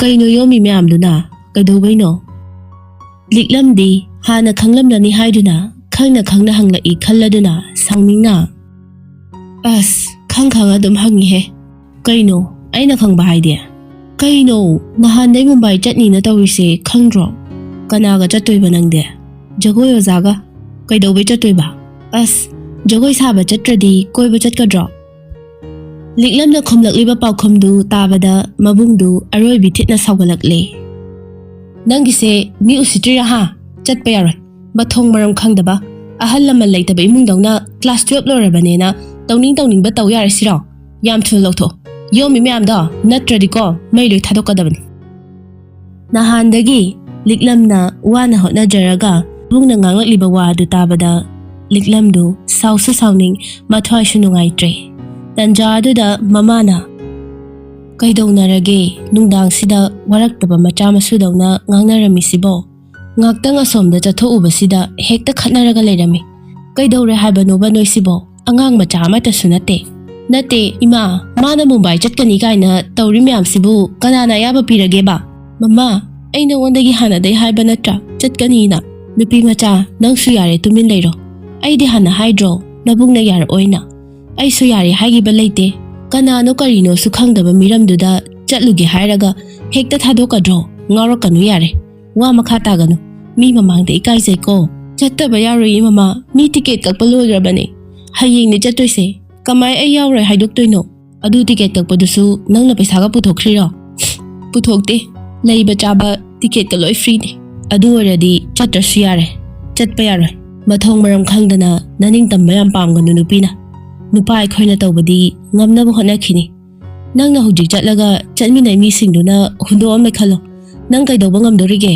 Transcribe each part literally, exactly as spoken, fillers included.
"ꯀꯩꯅꯣ ꯌꯣꯝꯃꯤ ꯃꯌꯥꯝꯗꯨꯅ? ꯀꯩꯗꯧꯕꯩꯅꯣ?" ꯂꯤꯛꯂꯝꯗꯤ ꯍꯥꯟꯅ ꯈꯪꯂꯝꯂꯅꯤ ꯍꯥꯏꯗꯨꯅ ꯈꯪꯅ ꯈꯪꯅ ꯍꯪꯂꯛꯏ ꯈꯜꯂꯗꯨꯅ ꯁꯥꯎꯅꯤꯡꯅ, "ꯑꯁ, ꯈꯪ ꯈꯪ ꯑꯗꯨꯝ ꯍꯪꯉꯤꯍꯦ꯫ ꯀꯩꯅꯣ ꯑꯩꯅ ꯈꯪꯕ ꯍꯥꯏꯗꯤ? ꯀꯩꯅꯣ, ꯅꯍꯥꯟꯗꯩ ꯃꯨꯝꯕꯥꯏ ꯆꯠꯅꯤꯅ ꯇꯧꯔꯤꯁꯦ ꯈꯪꯗ꯭ꯔꯣ? ꯀꯅꯥꯒ ꯆꯠꯇꯣꯏꯕ ꯅꯪꯗꯤ? ꯖꯒꯣꯏ ꯑꯣꯖꯥꯒ? ꯀꯩꯗꯧꯕꯩ ꯆꯠꯇꯣꯏꯕ? ꯑꯁ, ꯖꯒꯣꯏ ꯁꯥꯕ ꯆꯠꯇ꯭ꯔꯗꯤ ꯀꯣꯏꯕ ꯆꯠꯀꯗ꯭ꯔꯣ?" ꯂꯤꯛꯂꯝꯅ ꯈꯨꯝꯂꯛꯂꯤꯕ ꯄꯥꯎꯈꯨꯝꯗꯨ ꯇꯥꯕꯗ ꯃꯕꯨꯡꯗꯨ ꯑꯔꯣꯏꯕꯤ ꯊꯤꯠꯅ ꯁꯥꯎꯒꯠꯂꯛꯂꯦ꯫ "ꯅꯪꯒꯤꯁꯦ ꯃꯤ ꯎꯁꯤꯠꯇ꯭ꯔꯤꯔꯥ ꯍꯥ? ꯆꯠꯄ ꯌꯥꯔꯣꯏ꯫ ꯃꯊꯣꯡ ꯃꯔꯝ ꯈꯪꯗꯕ, ꯑꯍꯜ ꯂꯃꯟ ꯂꯩꯇꯕ ꯏꯃꯨꯡꯗꯧꯅ ꯀ꯭ꯂꯥꯁ ꯇꯨꯌꯦꯜꯞ ꯂꯣꯏꯔꯕꯅꯦꯅ ꯇꯧꯅꯤꯡ ꯇꯧꯅꯤꯡꯕ ꯇꯧ ꯌꯥꯔꯦ ꯁꯤꯔꯣ? ꯌꯥꯝ ꯊꯨꯅ ꯂꯧꯊꯣꯛ꯫ ꯌꯣꯝꯃꯤ ꯃꯌꯥꯝꯗꯣ ꯅꯠꯇ꯭ꯔꯗꯤꯀꯣ ꯃꯩ ꯂꯣꯏ ꯊꯥꯗꯣꯛꯀꯗꯕꯅꯤ꯫" ꯅꯍꯥꯟꯗꯒꯤ ꯂꯤꯛꯂꯝꯅ ꯋꯥꯅ ꯍꯣꯠꯅꯖꯔꯒ ꯏꯕꯨꯡꯅ ꯉꯥꯡꯂꯛꯂꯤꯕ ꯋꯥ ꯑꯗꯨ ꯇꯥꯕꯗ ꯂꯤꯛꯂꯝꯗꯨ ꯁꯥꯎꯁꯨ ꯁꯥꯎꯅꯤꯡ, ꯃꯊ꯭ꯋꯥꯏꯁꯨ ꯅꯨꯡꯉꯥꯏꯇ꯭ꯔꯦ꯫ ꯇꯟꯖꯥ ꯑꯗꯨꯗ ꯃꯃꯥꯅ, "ꯀꯩꯗꯧꯅꯔꯒꯦ? ꯅꯨꯡꯗꯥꯡꯁꯤꯗ ꯋꯥꯔꯛꯇꯕ ꯃꯆꯥ ꯃꯁꯨꯗꯧꯅ ꯉꯥꯡꯅꯔꯝꯃꯤꯁꯤꯕꯣ? ꯉꯥꯛꯇꯪ ꯑꯁꯣꯝꯗ ꯆꯠꯊꯣꯛꯎꯕꯁꯤꯗ ꯍꯦꯛꯇ ꯈꯠꯅꯔꯒ ꯂꯩꯔꯝꯃꯤ꯫ ꯀꯩꯗꯧꯔꯦ ꯍꯥꯏꯕꯅꯣꯕ ꯅꯣꯏꯁꯤꯕꯣ? ꯑꯉꯥꯡ ꯃꯆꯥ ꯑꯃꯠꯇꯁꯨ ꯅꯠꯇꯦ꯫" "ꯅꯠꯇꯦ ꯏꯃꯥ, ꯃꯥꯅ ꯃꯨꯝꯕꯥꯏ ꯆꯠꯀꯅꯤ ꯀꯥꯏꯅ ꯇꯧꯔꯤ ꯃꯌꯥꯝꯁꯤꯕꯨ ꯀꯅꯥꯅ ꯑꯌꯥꯕ ꯄꯤꯔꯒꯦꯕ? ꯃꯃꯥ, ꯑꯩ ꯅꯉꯣꯟꯗꯒꯤ ꯍꯥꯟꯅꯗꯩ ꯍꯥꯏꯕ ꯅꯠꯇ꯭ꯔꯥ ꯆꯠꯀꯅꯤꯅ? ꯅꯨꯄꯤ ꯃꯆꯥ, ꯅꯪꯁꯨ ꯌꯥꯔꯦ, ꯇꯨꯃꯤꯟ ꯂꯩꯔꯣ꯫ ꯑꯩꯗꯤ ꯍꯥꯟꯅ ꯍꯥꯏꯗ꯭ꯔꯣ ꯅꯕꯨꯡꯅ ꯌꯥꯔꯛꯑꯣꯏꯅ? ꯑꯩꯁꯨ ꯌꯥꯔꯦ ꯍꯥꯏꯈꯤꯕ ꯂꯩꯇꯦ꯫ ꯀꯅꯥꯅꯣ ꯀꯔꯤꯅꯣꯁꯨ ꯈꯪꯗꯕ ꯃꯤꯔꯝꯗꯨꯗ ꯆꯠꯂꯨꯒꯦ ꯍꯥꯏꯔꯒ ꯍꯦꯛꯇ ꯊꯥꯗꯣꯛꯀꯗ꯭ꯔꯣ? ꯉꯥꯎꯔꯛꯀꯅꯨ ꯌꯥꯔꯦ꯫ ꯋꯥ ꯃꯈꯥ ꯇꯥꯒꯅꯨ꯫ ꯃꯤ ꯃꯃꯥꯡꯗ ꯏꯀꯥꯏꯖꯩꯀꯣ꯫ ꯆꯠꯇꯕ ꯌꯥꯔꯣꯏꯌꯦ ꯃꯃꯥ, ꯃꯤ ꯇꯤꯀꯦꯠ ꯀꯛꯄ ꯂꯣꯏꯈ꯭ꯔꯕꯅꯦ꯫ ꯍꯌꯦꯡꯅꯦ ꯆꯠꯇꯣꯏꯁꯦ꯫ ꯀꯃꯥꯏ ꯑꯩ ꯌꯥꯎꯔꯣꯏ ꯍꯥꯏꯗꯣꯛꯇꯣꯏꯅꯣ? ꯑꯗꯨ ꯇꯤꯀꯦꯠ ꯀꯛꯄꯗꯨꯁꯨ ꯅꯪꯅ ꯄꯩꯁꯥꯒ ꯄꯨꯊꯣꯛꯈ꯭ꯔꯤꯔꯣ? ꯄꯨꯊꯣꯛꯇꯦ꯫ ꯂꯩꯕ ꯆꯥꯕ ꯇꯤꯀꯦꯠꯀ ꯂꯣꯏ ꯐ꯭ꯔꯤꯅꯦ꯫ ꯑꯗꯨ ꯑꯣꯏꯔꯗꯤ ꯆꯠꯇ꯭ꯔꯁꯨ ꯌꯥꯔꯦ꯫ ꯆꯠꯄ ꯌꯥꯔꯣꯏ꯫ ꯃꯊꯣꯡ ꯃꯔꯝ ꯈꯪꯗꯅ ꯅꯅꯤꯡꯇꯝꯕ ꯌꯥꯝ ꯄꯥꯝꯒꯅꯨ ꯅꯨꯄꯤꯅ꯫ ꯅꯨꯄꯥ ꯑꯩꯈꯣꯏꯅ ꯇꯧꯕꯗꯤ ꯉꯝꯅꯕ ꯍꯣꯠꯅꯈꯤꯅꯤ꯫ ꯅꯪꯅ ꯍꯧꯖꯤꯛ ꯆꯠꯂꯒ ꯆꯠꯃꯤꯟꯅꯩ ꯃꯤꯁꯤꯡꯗꯨꯅ ꯍꯨꯟꯗꯣꯛꯑꯝꯃꯦ ꯈꯜꯂꯣ꯫ ꯅꯪ ꯀꯩꯗꯧꯕ ꯉꯝꯗꯣꯔꯤꯒꯦ?"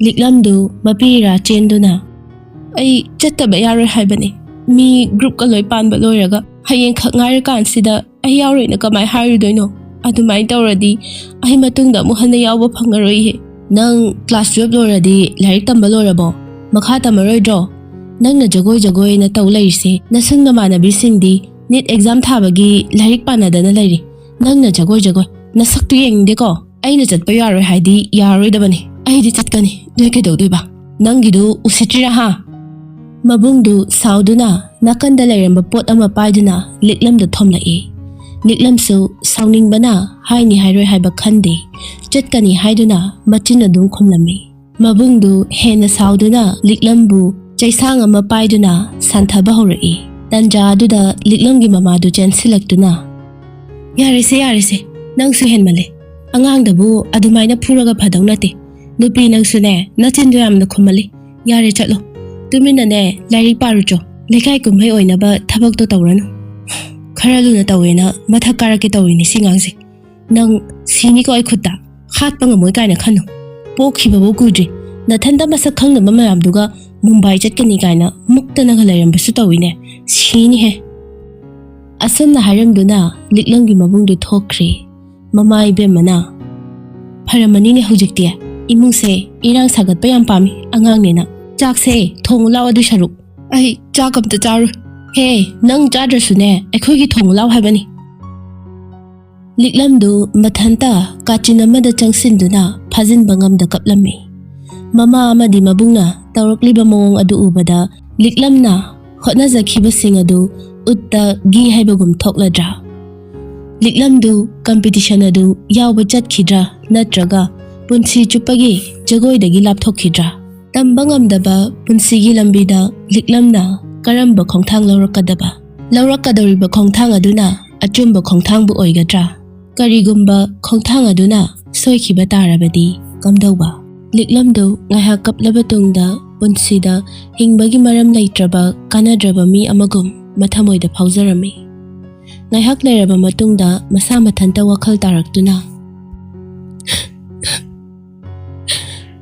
ꯂꯤꯛꯂꯝꯗꯨ ꯃꯄꯤ ꯏꯔꯥ ꯆꯦꯟꯗꯨꯅ, "ꯑꯩ ꯆꯠꯇꯕ ꯌꯥꯔꯣꯏ ꯍꯥꯏꯕꯅꯦ꯫ ꯃꯤ ꯒ꯭ꯔꯨꯞꯀ ꯂꯣꯏ ꯄꯥꯟꯕ ꯂꯣꯏꯔꯒ ꯍꯌꯦꯡꯈꯛ ꯉꯥꯏꯔꯀꯥꯟꯁꯤꯗ ꯑꯩ ꯌꯥꯎꯔꯣꯏꯅ ꯀꯃꯥꯏ ꯍꯥꯏꯔꯨꯗꯣꯏꯅꯣ? ꯑꯗꯨꯃꯥꯏꯅ ꯇꯧꯔꯗꯤ ꯑꯩ ꯃꯇꯨꯡꯗ ꯑꯃꯨꯛ ꯍꯟꯅ ꯌꯥꯎꯕ ꯐꯪꯉꯔꯣꯏꯍꯦ꯫" "ꯅꯪ ꯀ꯭ꯂꯥꯁ ꯇꯨꯌꯦꯜꯞ ꯂꯣꯏꯔꯗꯤ ꯂꯥꯏꯔꯤꯛ ꯇꯝꯕ ꯂꯣꯏꯔꯕꯣ? ꯃꯈꯥ ꯇꯝꯃꯔꯣꯏꯗ꯭ꯔꯣ? ꯅꯪꯅ ꯖꯒꯣꯏ ꯖꯒꯣꯏꯅ ꯇꯧ ꯂꯩꯔꯤꯁꯦ, ꯅꯁꯨꯡ ꯅꯃꯥꯟꯅꯕꯤꯁꯤꯡꯗꯤ ꯅꯤꯠ ꯑꯦꯛꯖꯥꯝ ꯊꯥꯕꯒꯤ ꯂꯥꯏꯔꯤꯛ ꯄꯥꯅꯗꯅ ꯂꯩꯔꯤ꯫ ꯅꯪꯅ ꯖꯒꯣꯏ ꯖꯒꯣꯏ, ꯅꯁꯛꯇꯨ ꯌꯦꯡꯅꯤꯡꯗꯦꯀꯣ?" ꯑꯩꯅ ꯆꯠꯄ ꯌꯥꯔꯣꯏ ꯍꯥꯏꯗꯤ ꯌꯥꯔꯣꯏꯗꯕꯅꯤ꯫ ꯑꯩꯗꯤ ꯆꯠꯀꯅꯤ꯫ ꯅꯣꯏ ꯀꯩꯗꯧꯗꯣꯏꯕ? ꯅꯪꯒꯤꯗꯨ ꯎꯁꯤꯠꯇ꯭ꯔꯤꯔꯥ ꯍꯥ? ꯃꯕꯨꯡꯗꯨ ꯁꯥꯎꯗꯨꯅ ꯅꯥꯀꯟꯗ ꯂꯩꯔꯝꯕ ꯄꯣꯠ ꯑꯃ ꯄꯥꯏꯗꯨꯅ ꯂꯤꯛꯂꯝꯗ ꯊꯣꯝꯂꯛꯏ꯫ ꯂꯤꯛꯂꯝꯁꯨ ꯁꯥꯎꯅꯤꯡꯕꯅ ꯍꯥꯏꯅꯤ ꯍꯥꯏꯔꯣꯏ ꯍꯥꯏꯕ ꯈꯟꯗꯦ꯫ ꯆꯠꯀꯅꯤ ꯍꯥꯏꯗꯨꯅ ꯃꯆꯤꯟ ꯑꯗꯨꯝ ꯈꯨꯝꯂꯝꯃꯤ꯫ ꯃꯕꯨꯡꯗꯨ ꯍꯦꯟꯅ ꯁꯥꯎꯗꯨꯅ ꯂꯤꯛꯂꯝꯕꯨ ꯆꯩꯁꯥꯡ ꯑꯃ ꯄꯥꯏꯗꯨꯅ ꯁꯥꯟꯊꯕ ꯍꯧꯔꯛꯏ꯫ ꯇꯟꯖꯥ ꯑꯗꯨꯗ ꯂꯤꯛꯂꯝꯒꯤ ꯃꯃꯥꯗꯨ ꯆꯦꯟꯁꯤꯜꯂꯛꯇꯨꯅ, "ꯌꯥꯔꯦꯁꯦ, ꯌꯥꯔꯦꯁꯦ, ꯅꯪꯁꯨ ꯍꯦꯟꯃꯜꯂꯦ꯫ ꯑꯉꯥꯡꯗꯕꯨ ꯑꯗꯨꯃꯥꯏꯅ ꯐꯨꯔꯒ ꯐꯗꯧ ꯅꯠꯇꯦ꯫ ꯅꯨꯄꯤ ꯅꯪꯁꯨꯅꯦ, ꯅꯆꯤꯟꯗꯣ ꯌꯥꯝꯅ ꯈꯨꯝꯃꯜꯂꯤ꯫ ꯌꯥꯔꯦ, ꯆꯠꯂꯣ꯫ ꯇꯨꯃꯤꯟꯅꯅꯦ ꯂꯥꯏꯔꯤꯛ ꯄꯥꯔꯨꯆꯣ꯫ ꯂꯩꯀꯥꯏ ꯀꯨꯝꯍꯩ ꯑꯣꯏꯅꯕ ꯊꯕꯛꯇꯣ ꯇꯧꯔꯅꯨ꯫ ꯈꯔ ꯂꯨꯅ ꯇꯧꯋꯦꯅ ꯃꯊꯛ ꯀꯥꯔꯛꯀꯦ ꯇꯧꯔꯤꯅꯦ ꯁꯤ ꯑꯉꯥꯡꯁꯦ꯫ ꯅꯪ ꯁꯤꯅꯤꯀꯣ ꯑꯩ ꯈꯨꯠꯇ꯫ ꯍꯥꯠꯄ ꯉꯝꯃꯣꯏ ꯀꯥꯏꯅ ꯈꯟꯅꯨ꯫ ꯄꯣꯛꯈꯤꯕꯕꯨ ꯀꯨꯏꯗ꯭ꯔꯤ꯫ ꯅꯊꯟꯇ ꯃꯁꯛ ꯈꯪꯗꯕ ꯃꯌꯥꯝꯗꯨꯒ ꯃꯨꯝꯕꯥꯏ ꯆꯠꯀꯅꯤ ꯀꯥꯏꯅ ꯃꯨꯛꯇꯅꯒ ꯂꯩꯔꯝꯕꯁꯨ ꯇꯧꯏꯅꯦ꯫ ꯁꯤꯅꯤꯍꯦ꯫" ꯑꯁꯨꯝꯅ ꯍꯥꯏꯔꯝꯗꯨꯅ ꯂꯤꯛꯂꯝꯒꯤ ꯃꯕꯨꯡꯗꯨ ꯊꯣꯛꯈ꯭ꯔꯦ꯫ ꯃꯃꯥ ꯏꯕꯦꯝꯃꯅ, "ꯐꯔꯝꯃꯅꯤꯅꯦ ꯍꯧꯖꯤꯛꯇꯤ꯫ ꯏꯃꯨꯡꯁꯦ ꯏꯔꯥꯡ ꯁꯥꯒꯠꯄ ꯌꯥꯝ ꯄꯥꯝꯃꯤ ꯑꯉꯥꯡꯅꯦꯅ꯫ ꯆꯥꯛꯁꯦ ꯊꯣꯡꯉꯨ ꯂꯥꯎ ꯑꯗꯨꯏ ꯁꯔꯨꯛ꯫ ꯑꯩ ꯆꯥꯛ ꯑꯝꯇ ꯆꯥꯔꯣꯏ꯫" "ꯍꯦ, ꯅꯪ ꯆꯥꯗ꯭ꯔꯁꯨꯅꯦ ꯑꯩꯈꯣꯏꯒꯤ ꯊꯣꯡꯉꯨ ꯂꯥꯎ ꯍꯥꯏꯕꯅꯤ꯫" ꯂꯤꯛꯂꯝꯗꯨ ꯃꯊꯟꯇ ꯀꯥꯆꯤꯟ ꯑꯃꯗ ꯆꯪꯁꯤꯟꯗꯨꯅ ꯐꯥꯖꯤꯟꯕ ꯉꯝꯗ ꯀꯞꯂꯝꯃꯤ꯫ ꯃꯃꯥ ꯑꯃꯗꯤ ꯃꯕꯨꯡꯅ ꯇꯧꯔꯛꯂꯤꯕ ꯃꯑꯣꯡ ꯑꯗꯨ ꯎꯕꯗ ꯂꯤꯛꯂꯝꯅ ꯍꯣꯠꯅꯖꯈꯤꯕꯁꯤꯡ ꯑꯗꯨ ꯎꯠꯇ ꯘꯤ ꯍꯩꯕꯒꯨꯝ ꯊꯣꯛꯂꯗ꯭ꯔꯥ? ꯂꯤꯛꯂꯝꯗꯨ ꯀꯝꯄꯤꯇꯤꯁꯟ ꯑꯗꯨ ꯌꯥꯎꯕ ꯆꯠꯈꯤꯗ꯭ꯔꯥ, ꯅꯠꯇ꯭ꯔꯒ ꯄꯨꯟꯁꯤ ꯆꯨꯞꯄꯒꯤ ꯖꯒꯣꯏꯗꯒꯤ ꯂꯥꯞꯊꯣꯛꯈꯤꯗ꯭ꯔꯥ? ꯇꯝꯕ ꯉꯝꯗꯕ ꯄꯨꯟꯁꯤꯒꯤ ꯂꯝꯕꯤꯗ ꯂꯤꯛꯂꯝꯅ ꯀꯔꯝꯕ ꯈꯣꯡꯊꯥꯡ ꯂꯧꯔꯛꯀꯗꯕ? ꯂꯧꯔꯛꯀꯗꯧꯔꯤꯕ ꯈꯣꯡꯊꯥꯡ ꯑꯗꯨꯅ ꯑꯆꯨꯝꯕ ꯈꯣꯡꯊꯥꯡꯕꯨ ꯑꯣꯏꯒꯗ꯭ꯔꯥ? ꯀꯔꯤꯒꯨꯝꯕ ꯈꯣꯡꯊꯥꯡ ꯑꯗꯨꯅ ꯁꯣꯏꯈꯤꯕ ꯇꯥꯔꯕꯗꯤ ꯀꯝꯗꯧꯕ? ꯂꯤꯛꯂꯝꯗꯨ ꯉꯥꯏꯍꯥꯛ ꯀꯞꯂꯕ ꯇꯨꯡꯗ ꯄꯨꯟꯁꯤꯗ ꯍꯤꯡꯕꯒꯤ ꯃꯔꯝ ꯂꯩꯇ꯭ꯔꯕ ꯀꯥꯟꯅꯗ꯭ꯔꯕ ꯃꯤ ꯑꯃꯒꯨꯝ ꯃꯊꯃꯣꯏꯗ ꯐꯥꯎꯖꯔꯝꯃꯤ꯫ ꯉꯥꯏꯍꯥꯛ ꯂꯩꯔꯕ ꯃꯇꯨꯡꯗ ꯃꯁꯥ ꯃꯊꯟꯇ ꯋꯥꯈꯜ ꯇꯥꯔꯛꯇꯨꯅ,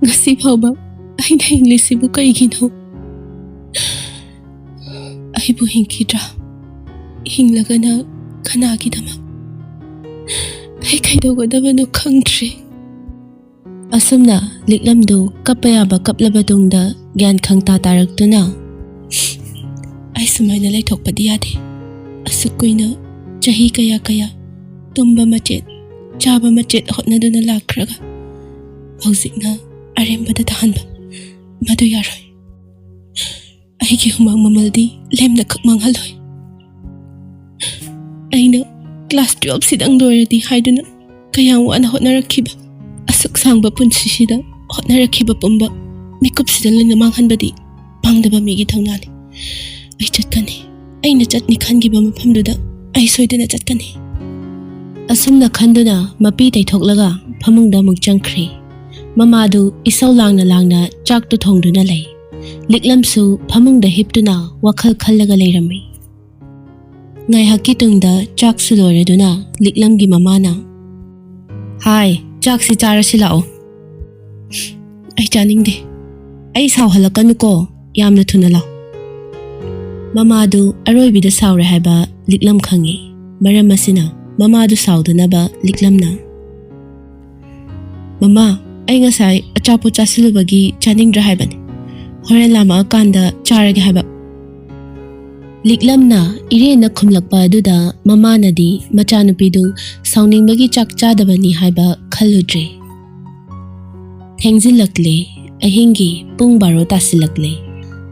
"ꯉꯁꯤ ꯐꯥꯎꯕ ꯑꯩꯅ ꯍꯤꯡꯂꯤꯁꯤꯕꯨ ꯀꯩꯒꯤꯅꯣ? ꯑꯩꯕꯨ ꯍꯤꯡꯈꯤꯗ꯭ꯔꯥ? ꯍꯤꯡꯂꯒꯅ ꯀꯅꯥꯒꯤꯗꯃꯛ? ꯑꯩ ꯀꯩꯗꯧꯒꯗꯕꯅꯣ ꯈꯪꯗ꯭ꯔꯦ꯫" ꯑꯁꯨꯝꯅ ꯂꯤꯛꯂꯝꯗꯨ ꯀꯞꯄ ꯌꯥꯕ ꯀꯞꯂꯕ ꯇꯨꯡꯗ ꯒ꯭ꯌꯥꯟ ꯈꯪꯇꯥ ꯇꯥꯔꯛꯇꯨꯅ, "ꯑꯩ ꯁꯨꯃꯥꯏꯅ ꯂꯩꯊꯣꯛꯄꯗꯤ ꯌꯥꯗꯦ꯫ ꯑꯁꯨꯛ ꯀꯨꯏꯅ, ꯆꯍꯤ ꯀꯌꯥ ꯀꯌꯥ ꯇꯨꯝꯕ ꯃꯆꯦꯠ, ꯆꯥꯕ ꯃꯆꯦꯠ ꯍꯣꯠꯅꯗꯨꯅ ꯂꯥꯛꯈ꯭ꯔꯒ ꯍꯧꯖꯤꯛꯅ ꯑꯔꯦꯝꯕꯗ ꯇꯥꯍꯟꯕ, ꯃꯗꯨ ꯌꯥꯔꯣꯏ꯫ ꯑꯩꯒꯤ ꯍꯨꯃꯥꯡ ꯃꯃꯜꯗꯤ ꯂꯦꯝꯅ ꯈꯛ ꯃꯥꯡꯍꯜꯂꯣꯏ꯫ ꯑꯩꯅ ꯀ꯭ꯂꯥꯁ ꯇꯨꯌꯦꯜꯐ ꯁꯤꯗꯪ ꯂꯣꯏꯔꯗꯤ ꯍꯥꯏꯗꯨꯅ ꯀꯌꯥꯝ ꯋꯥꯅ ꯍꯣꯠꯅꯔꯛꯈꯤꯕ, ꯑꯁꯨꯛ ꯁꯥꯡꯕ ꯄꯨꯟꯁꯤꯁꯤꯗ ꯍꯣꯠꯅꯔꯛꯈꯤꯕ ꯄꯨꯝꯕ ꯃꯤꯀꯨꯞꯁꯤꯗ ꯂꯣꯏꯅ ꯃꯥꯡꯍꯟꯕꯗꯤ ꯄꯥꯡꯗꯕ ꯃꯤꯒꯤ ꯊꯧꯅꯥꯅꯤ꯫ ꯑꯩ ꯆꯠꯀꯅꯤ꯫ ꯑꯩꯅ ꯆꯠꯅꯤ ꯈꯟꯈꯤꯕ ꯃꯐꯝꯗꯨꯗ ꯑꯩ ꯁꯣꯏꯗꯅ ꯆꯠꯀꯅꯤ꯫ ꯑꯁꯨꯝꯅ ꯈꯟꯗꯨꯅ ꯃꯄꯤ ꯇꯩꯊꯣꯛꯂꯒ ꯐꯃꯨꯡꯗ ꯑꯃꯨꯛ ꯆꯪꯈ꯭ꯔꯦ꯫ ꯃꯃꯥꯗꯨ ꯏꯁꯧ ꯂꯥꯡꯅ ꯂꯥꯡꯅ ꯆꯥꯛꯇꯨ ꯊꯣꯡꯗꯨꯅ ꯂꯩ꯫ ꯂꯤꯛꯂꯝꯁꯨ ꯐꯃꯨꯡꯗ ꯍꯤꯞꯇꯨꯅ ꯋꯥꯈꯜ ꯈꯜꯂꯒ ꯂꯩꯔꯝꯃꯤ꯫ ꯉꯥꯏꯍꯥꯛꯀꯤ ꯇꯨꯡꯗ ꯆꯥꯛꯁꯨ ꯂꯣꯏꯔꯗꯨꯅ ꯂꯤꯛꯂꯝꯒꯤ ꯃꯃꯥꯅ, "ꯍꯥꯏ, ꯆꯥꯛꯁꯤ ꯆꯥꯔꯁꯤ ꯂꯥꯛꯑꯣ꯫" "ꯑꯩ ꯆꯥꯅꯤꯡꯗꯦ꯫" "ꯑꯩ ꯁꯥꯎꯍꯜꯂꯛꯀꯅꯨꯀꯣ, ꯌꯥꯝꯅ ꯊꯨꯅ ꯂꯥꯎ꯫" ꯃꯃꯥꯗꯨ ꯑꯔꯣꯏꯕꯤꯗ ꯁꯥꯎꯔꯦ ꯍꯥꯏꯕ ꯂꯤꯛꯂꯝ ꯈꯪꯉꯤ꯫ ꯃꯔꯝ ꯑꯁꯤꯅ ꯃꯃꯥꯗꯨ ꯁꯥꯎꯗꯅꯕ ꯂꯤꯛꯂꯝꯅ, "ꯃꯃꯥ, ꯑꯩ ꯉꯁꯥꯏ ꯑꯆꯥꯄꯣꯠ ꯆꯥꯁꯤꯜꯂꯨꯕꯒꯤ ꯆꯥꯅꯤꯡꯗ꯭ꯔꯦ ꯍꯥꯏꯕꯅꯤ꯫ ꯍꯣꯔꯦꯟ ꯂꯥꯝꯃꯛꯑꯀꯥꯟꯗ ꯆꯥꯔꯒꯦ ꯍꯥꯏꯕ꯫" ꯂꯤꯛꯂꯝꯅ ꯏꯔꯦꯟꯅ ꯈꯨꯝꯂꯛꯄ ꯑꯗꯨꯗ ꯃꯃꯥꯅꯗꯤ ꯃꯆꯥꯅꯨꯄꯤꯗꯨ ꯁꯥꯎꯅꯤꯡꯕꯒꯤ ꯆꯥꯛ ꯆꯥꯗꯕꯅꯤ ꯍꯥꯏꯕ ꯈꯜꯂꯨꯗ꯭ꯔꯦ꯫ ꯊꯦꯡꯖꯤꯜꯂꯛꯂꯦ꯫ ꯑꯍꯤꯡꯒꯤ ꯄꯨꯡ ꯕꯥꯔꯣ ꯇꯥꯁꯤꯜꯂꯛꯂꯦ꯫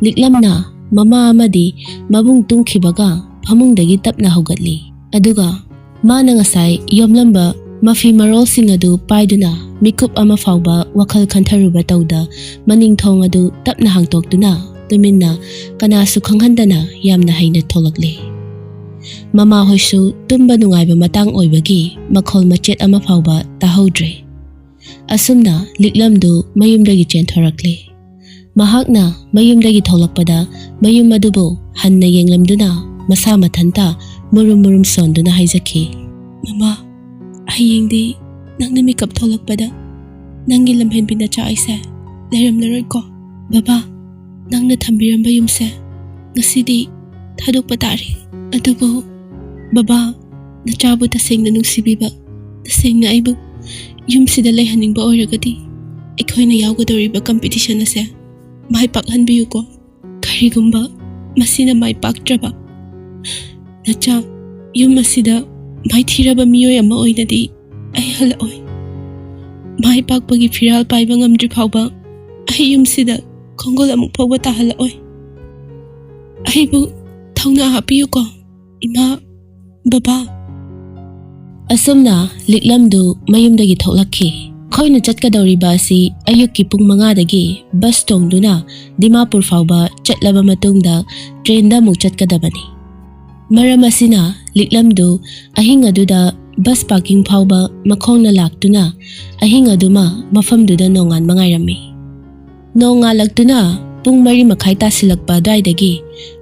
ꯂꯤꯛꯂꯝꯅ ꯃꯃꯥ ꯑꯃꯗꯤ ꯃꯕꯨꯡ ꯇꯨꯝꯈꯤꯕꯒ ꯐꯃꯨꯡꯗꯒꯤ ꯇꯞꯅ ꯍꯧꯒꯠꯂꯤ꯫ ꯑꯗꯨꯒ ꯃꯥꯅ ꯉꯁꯥꯏ ꯌꯣꯝꯂꯝꯕ ꯃꯐꯤ ꯃꯔꯣꯜꯁꯤꯡ ꯑꯗꯨ ꯄꯥꯏꯗꯨꯅ ꯃꯤꯀꯨꯞ ꯑꯃ ꯐꯥꯎꯕ ꯋꯥꯈꯜ ꯈꯟꯊꯔꯨꯕ ꯇꯧꯗ ꯃꯅꯤꯡ ꯊꯣꯡ ꯑꯗꯨ ꯇꯞꯅ ꯍꯥꯡꯇꯣꯛꯇꯨꯅ ꯇꯨꯃꯤꯟꯅ ꯀꯅꯥꯁꯨ ꯈꯪꯍꯟꯗꯅ ꯌꯥꯝꯅ ꯍꯩꯅ ꯊꯣꯛꯂꯛꯂꯦ꯫ ꯃꯃꯥꯍꯣꯏꯁꯨ ꯇꯨꯝꯕ ꯅꯨꯡꯉꯥꯏꯕ ꯃꯇꯥꯡ ꯑꯣꯏꯕꯒꯤ ꯃꯈꯣꯜ ꯃꯆꯦꯠ ꯑꯃ ꯐꯥꯎꯕ ꯇꯥꯍꯧꯗ꯭ꯔꯦ꯫ ꯑꯁꯨꯝꯅ ꯂꯤꯛꯂꯝꯗꯨ ꯃꯌꯨꯝꯗꯒꯤ ꯆꯦꯟꯊꯣꯔꯛꯂꯦ꯫ ꯃꯍꯥꯛꯅ ꯃꯌꯨꯝꯗꯒꯤ ꯊꯣꯛꯂꯛꯄꯗ ꯃꯌꯨꯝ ꯑꯗꯨꯕꯨ ꯍꯟꯅ ꯌꯦꯡꯂꯝꯗꯨꯅ ꯃꯁꯥ ꯃꯊꯟꯇ ꯃꯨꯔꯨꯝ ꯃꯨꯔꯨꯝ ꯁꯣꯟꯗꯨꯅ ꯍꯥꯏꯖꯈꯤ, "ꯃꯃꯥ, ꯍꯌꯦꯡꯗꯤ ꯅꯪꯅ ꯃꯤꯀꯞ ꯊꯣꯛꯂꯛꯄꯗ ꯅꯪꯒꯤ ꯂꯝꯍꯦꯟꯕꯤ ꯅꯆꯥ ꯑꯩꯁꯦ ꯂꯩꯔꯝꯂꯔꯣꯏꯀꯣ꯫ ꯕꯕꯥ, ꯅꯪꯅ ꯊꯝꯕꯤꯔꯝꯕ ꯌꯨꯝꯁꯦ ꯉꯁꯤꯗꯤ ꯊꯥꯗꯣꯛꯄ ꯇꯥꯔꯦ꯫ ꯑꯗꯨꯕꯨ ꯕꯕꯥ, ꯅꯆꯥꯕꯨ ꯇꯁꯦꯡꯅ ꯅꯨꯡꯁꯤꯕꯤꯕ, ꯇꯁꯦꯡꯅ ꯑꯩꯕꯨ ꯌꯨꯝꯁꯤꯗ ꯂꯩꯍꯟꯅꯤꯡꯕ ꯑꯣꯏꯔꯒꯗꯤ ꯑꯩꯈꯣꯏꯅ ꯌꯥꯎꯒꯗꯧꯔꯤꯕ ꯀꯝꯄꯤꯇꯤꯁꯟ ꯑꯁꯦ ꯃꯥꯏ ꯄꯥꯛꯍꯟꯕꯤꯌꯨꯀꯣ꯫ ꯀꯔꯤꯒꯨꯝꯕ ꯃꯁꯤꯅ ꯃꯥꯏ ꯄꯥꯛꯇ꯭ꯔꯕ, ꯅꯆꯥ ꯌꯨꯝ ꯑꯁꯤꯗ ꯃꯥꯏꯊꯤꯔꯕ ꯃꯤꯑꯣꯏ ꯑꯃ ꯑꯣꯏꯅꯗꯤ ꯑꯩ ꯍꯜꯂꯛꯑꯣꯏ꯫ ꯃꯥꯏ ꯄꯥꯛꯄꯒꯤ ꯐꯤꯔꯥꯜ ꯄꯥꯏꯕ ꯉꯝꯗ꯭ꯔꯤ ꯐꯥꯎꯕ ꯑꯩ ꯌꯨꯝꯁꯤꯗ ꯈꯣꯡꯒꯨꯜ ꯑꯃꯨꯛ ꯐꯥꯎꯕ ꯇꯥꯍꯜꯂꯛꯑꯣꯏ꯫ ꯑꯩꯕꯨ ꯊꯧꯅꯥ ꯍꯥꯞꯄꯤꯌꯨꯀꯣ, ꯏꯃꯥ, ꯕꯕꯥ꯫ ꯑꯁꯨꯝꯅ ꯂꯤꯛꯂꯝꯗꯨ ꯃꯌꯨꯝꯗꯒꯤ ꯊꯣꯛꯂꯛꯈꯤ꯫ ꯃꯈꯣꯏꯅ ꯆꯠꯀꯗꯧꯔꯤꯕ ꯑꯁꯤ ꯑꯌꯨꯛꯀꯤ ꯄꯨꯡ ꯃꯉꯥꯗꯒꯤ ꯕꯁ ꯇꯣꯡꯗꯨꯅ ꯗꯤꯃꯥꯄꯨꯔ ꯐꯥꯎꯕ ꯆꯠꯂꯕ ꯃꯇꯨꯡꯗ ꯇ꯭ꯔꯦꯟꯗ ꯑꯃꯨꯛ ꯆꯠꯀꯗꯕꯅꯤ꯫ ꯃꯔꯝ ꯑꯁꯤꯅ ꯂꯤꯛꯂꯝꯗꯨ ꯑꯍꯤꯡ ꯑꯗꯨꯗ ꯕꯁ ꯄꯥꯔꯀꯤꯡ ꯐꯥꯎꯕ ꯃꯈꯣꯡꯅ ꯂꯥꯛꯇꯨꯅ ꯑꯍꯤꯡ ꯑꯗꯨꯃ ꯃꯐꯝꯗꯨꯗ ꯅꯣꯡꯉꯥꯟꯕ ꯉꯥꯏꯔꯝꯃꯤ꯫ ꯅꯣꯡꯉꯥꯜꯂꯛꯇꯨꯅ ꯄꯨꯡ ꯃꯔꯤ ꯃꯈꯥꯏ ꯇꯥꯁꯤꯜꯂꯛꯄ ꯑꯗꯨꯋꯥꯏꯗꯒꯤ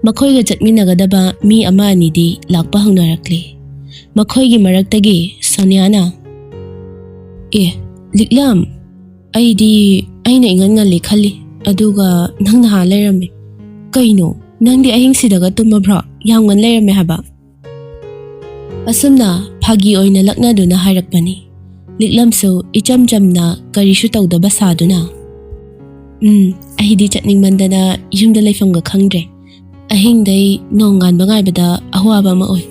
ꯃꯈꯣꯏꯒ ꯆꯠꯃꯤꯟꯅꯒꯗꯕ ꯃꯤ ꯑꯃ ꯑꯅꯤꯗꯤ ꯂꯥꯛꯄ ꯍꯧꯅꯔꯛꯂꯤ꯫ ꯃꯈꯣꯏꯒꯤ ꯃꯔꯛꯇꯒꯤ ꯁꯣꯅꯤꯌꯥꯅ, "ꯑꯦ, ꯂꯤꯛꯂꯝ, ꯑꯩꯗꯤ ꯑꯩꯅ ꯏꯉꯟ ꯉꯜꯂꯤ ꯈꯜꯂꯤ, ꯑꯗꯨꯒ ꯅꯪ ꯅꯍꯥꯟ ꯂꯩꯔꯝꯃꯦ꯫ ꯀꯩꯅꯣ, ꯅꯪꯗꯤ ꯑꯍꯤꯡꯁꯤꯗꯒ ꯇꯨꯝꯃꯕ꯭ꯔꯣ? ꯌꯥꯝ ꯉꯟ ꯂꯩꯔꯝꯃꯦ ꯍꯥꯏꯕ꯫" ꯑꯁꯨꯝꯅ ꯐꯥꯒꯤ ꯑꯣꯏꯅ ꯂꯛꯅꯗꯨꯅ ꯍꯥꯏꯔꯛꯄꯅꯤ꯫ ꯂꯤꯛꯂꯝꯁꯨ ꯏꯆꯝ ꯆꯝꯅ ꯀꯔꯤꯁꯨ ꯇꯧꯗꯕ ꯁꯥꯗꯨꯅ, "ꯎꯝ, ꯑꯩꯗꯤ ꯆꯠꯅꯤꯡꯃꯟꯗꯅ ꯌꯨꯝꯗ ꯂꯩꯐꯝꯒ ꯈꯪꯗ꯭ꯔꯦ꯫ ꯑꯍꯤꯡꯗꯩ ꯅꯣꯡꯉꯥꯟꯕ ꯉꯥꯏꯕꯗ ꯑꯋꯥꯕ ꯑꯃ ꯑꯣꯏ꯫"